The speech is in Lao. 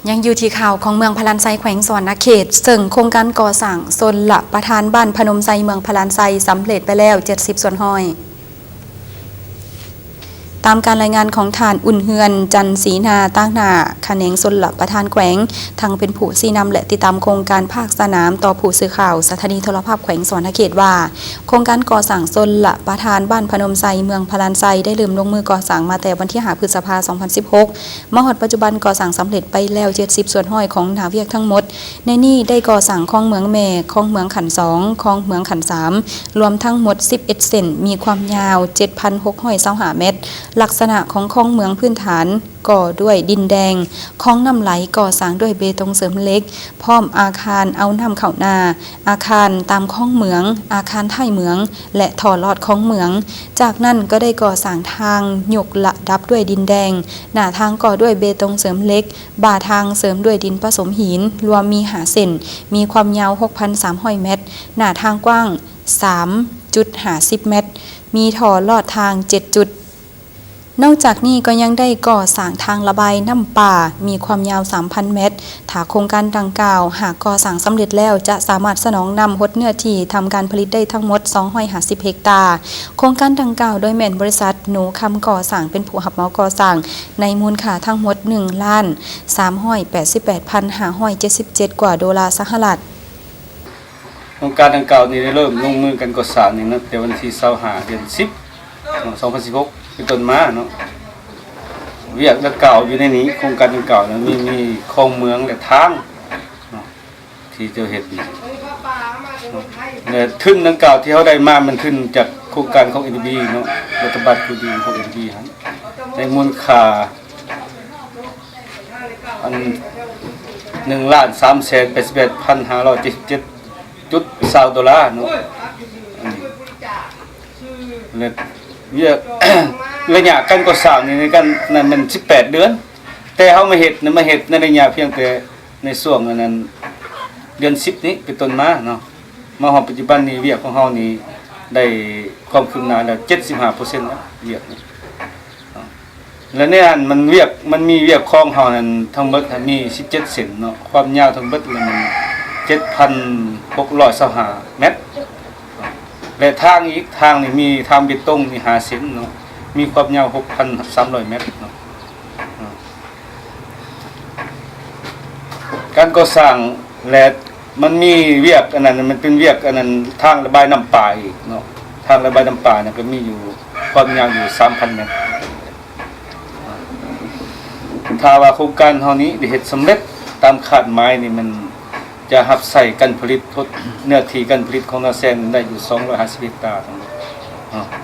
ຍັງຢູ່ທີ່ຂ່າວຂອງເມືອງພະລານໄຊ ແຂວງສະຫວັນນະເຂດ, ເຊິ່ງໂຄງການກໍ່ສ້າງຊົນລະປະທານບ້ານພະນົມໄຊ ເມືອງພະລານໄຊ ສຳເລັດໄປແລ້ວເຈັດສິບສ່ວນຮ້ອຍ. ຕາມການລາຍງານຂອງທ່ານ ອຸ່ນເຮືອນ ຈັນສີນາ ຕາງໜ້າຂະແໜງຊົນລະປະທານແຂວງ, ທັງເປັນຜູ້ຊີ້ນຳ ແລະ ຕິດຕາມໂຄງການພາກສະໜາມຕໍ່ຜູ້ສື່ຂ່າວສະຖານີໂທລະພາບແຂວງສະຫວັນນະເຂດວ່າ, ໂຄງການກໍ່ສ້າງຊົນລະປະທານບ້ານພະນົມໄຊ ເມືອງພະລານໄຊ ໄດ້ເລີ່ມລົງມືກໍ່ສ້າງມາແຕ່ວັນທີຫ້າ ພຶດສະພາ ສອງພັນສິບຫົກ ມາຮອດປັດຈຸບັນກໍ່ສ້າງສຳເລັດໄປແລ້ວເຈັດສິບສ່ວນຮ້ອຍຂອງໜ້າວຽກທັງໝົດ. ໃນນີ້ໄດ້ກໍ່ສ້າງຄອງເໝືອງແມ່, ຄອງເໝືອງຂັ້ນສອງ, ຄອງເໝືອງຂັ້ນສາມ ລວມທັງໝົດສິບເອັດເສັ້ນ, ມີຄວາມຍາວເຈັດພັນຫົກຮ້ອຍຊາວຫ້າແມັດ. ລັກສະນະຂອງຄອງເໝືອງພື້ນຖານກໍ່ດ້ວຍດິນແດງ, ຄອງນ້ຳໄຫຼກໍ່ສ້າງດ້ວຍເບຕົງເສີມເຫຼັກ, ພ້ອມອາຄານເອົານ້ຳເຂົ້ານາ, ອາຄານຕາມຄອງເໝືອງ, ອາຄານທ້າຍເໝືອງ ແລະ ທໍ່ລອດຄອງເໝືອງ. ຈາກນັ້ນກໍໄດ້ກໍ່ສ້າງທາງຍົກລະດັບດ້ວຍດິນແດງ, ໜ້າທາງກໍ່ດ້ວຍເບຕົງເສີມເຫຼັກ, ບ່າທາງເສີມດ້ວຍດິນປະສົມຫີນ, ລວມມີຫ້າເສັ້ນ, ມີຄວາມຍາວຫົກພັນສາມຮ້ອຍແມັດ, ໜ້າທາງກວ້າງສາມຈຸດຫ້າສິບແມັດ, ມີທໍ່ລອດທາງເຈັດຈຸດ. ນອກຈາກນີ້ກໍຍັງໄດ້ກໍ່ສ້າງທາງລະບາຍນ້ຳປ່າ, ມີຄວາມຍາວສາມພັນແມັດ. ຖ້າໂຄງການດັ່ງກ່າວຫາກກໍ່ສ້າງສຳເລັດແລ້ວ, ຈະສາມາດສະໜອງນ້ຳຫົດເນື້ອທີ່ທຳການຜະລິດໄດ້ທັງໝົດສອງຮ້ອຍຫ້າສິບເຮັກຕາ. ໂຄງການດັ່ງກ່າວໂດຍແມ່ນບໍລິສັດ ໂນຄຳ ກໍ່ສ້າງ ເປັນຜູ້ຮັບເໝົາກໍ່ສ້າງ ໃນມູນຄ່າທັງໝົດໜຶ່ງລ້ານສາມຮ້ອຍແປດສິບແປດພັນຫ້າຮ້ອຍເຈັດສິບເຈັດກວ່າໂດລາສະຫະລັດ. ໂຄງການດັ່ງກ່າວນີ້ໄດ້ເລີ່ມລົງມືກັນກໍ່ສ້າງນີ້ນັບແຕ່ວັນທີຊາວຫ້າ ເດືອນສິບ ສອງພັນສິບຫົກ ເປັນຕົ້ນມາເນາະ. ວຽກດັ່ງກ່າວຢູ່ໃນນີ້, ໂຄງການດັ່ງກ່າວນະ ມີ ມີຄອງເໝືອງ ແລະ ທາງເນາະ ທີ່ຈະເຮັດນີ້ເນາະ. ແລະ ທຶນດັ່ງກ່າວທີ່ເຮົາໄດ້ມາ ແມ່ນທຶນຈາກໂຄງການຂອງ ເອັນດີບີ ເນາະ, ລັດຖະບານຄືນຂອງ ເອັນດີບີ ຫັ້ນ ໃນມູນຄ່າ ອັນ ໜຶ່ງລ້ານສາມແສນແປດສິບແປດພັນຫ້າຮ້ອຍເຈັດສິບເຈັດຈຸດຊາວໂດລາເນາະ. ອັນນີ້ ແລະ ວຽກ ໄລຍະການກໍ່ສ້າງນີ້ ໃນການນັ້ນແມ່ນສິບແປດເດືອນ, ແຕ່ເຮົາມາເຮັດນະ ມາເຮັດໃນໄລຍະພຽງແຕ່ໃນຊ່ວງອັນນັ້ນ ເດືອນສິບນີ້ເປັນຕົ້ນມາເນາະ. ມາຮອດປັດຈຸບັນນີ້ ວຽກຂອງເຮົານີ້ໄດ້ຄວາມຄືບໜ້າແລ້ວເຈັດສິບຫ້າເປີເຊັນແລ້ວ ວຽກນີ້ເນາະ. ແລະ ໃນນັ້ນມັນວຽກ ມັນມີວຽກຂອງເຮົານັ້ນທັງໝົດມີສິບເຈັດເສັ້ນເນາະ, ຄວາມຍາວທັງເບິດລະມັນເຈັດພັນຫົກຮ້ອຍຊາວຫ້າແມັດ ແລະ ທາງອີກ ທາງນີ້ມີທາງເບຕົງນີ້ຫ້າເສັ້ນເນາະ, ມີຄວາມຍາວຫົກພັນສາມຮ້ອຍແມັດເນາະ. ການກໍ່ສ້າງ ແລະ ມັນມີວຽກອັນນັ້ນ ມັນເປັນວຽກອັນນັ້ນ ທາງລະບາຍນ້ຳປາອີກເນາະ, ທາງລະບາຍນ້ຳປານັ້ນກໍມີຢູ່ຄວາມຍາວຢູ່ສາມພັນແມັດ. ຖ້າວ່າໂຄງການເຮົານີ້ໄດ້ເຮັດສຳເລັດຕາມຄາດໝາຍນີ້ ມັນຈະຮັບໃຊ້ການຜະລິດ ເນື້ອທີ່ການຜະລິດຂອງນາແຊງໄດ້ຢູ່ສອງຮ້ອຍຫ້າສິບເຮັກຕາທັງໝົດເນາະ.